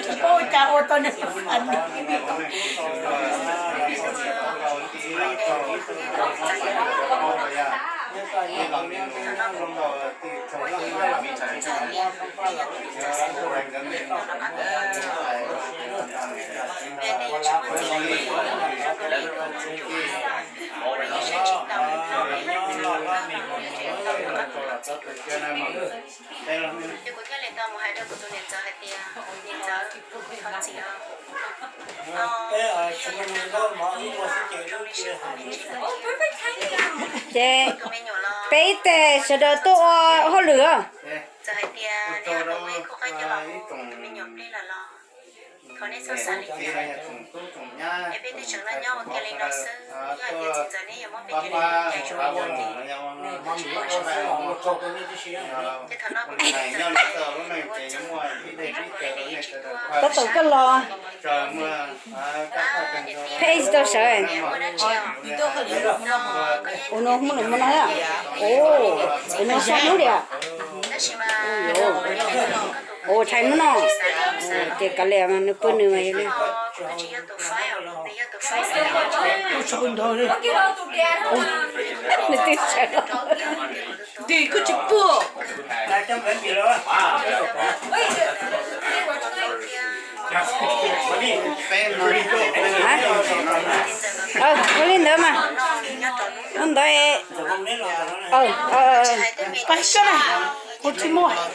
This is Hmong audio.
Tsis paub ua cas ua tau nws fam. Ces kuv thiaj li tau mus hais rau kuv tus niam ntxawm hais tias, niam ntxawm, thov txim os. Ces peb ib teg sawv daws tuaj ua hauj lwm os. Txawm hais tias neb ua rau kuv ib khub qaib coj los hu tus me nyuam plig lawm los thov neb txhob xav li cas. Es peb tej tseem noj nyob ua kiag li no xwb, yog hais tias txiv ntxawm neb yuav muab peb cov li cas yuav ua ces thaum no kuv tab tom koj los. Peb tsis tau sawv. Ua no hmoob los muaj no. Ua no sab hnub li. Ua tshais hnub no. Ces kav liam mas nws pw nws mas yog li. Nws twb sawv los. Ua li ntawd mas. Ua ntawd. Pais koj na, kuv tsis muaj.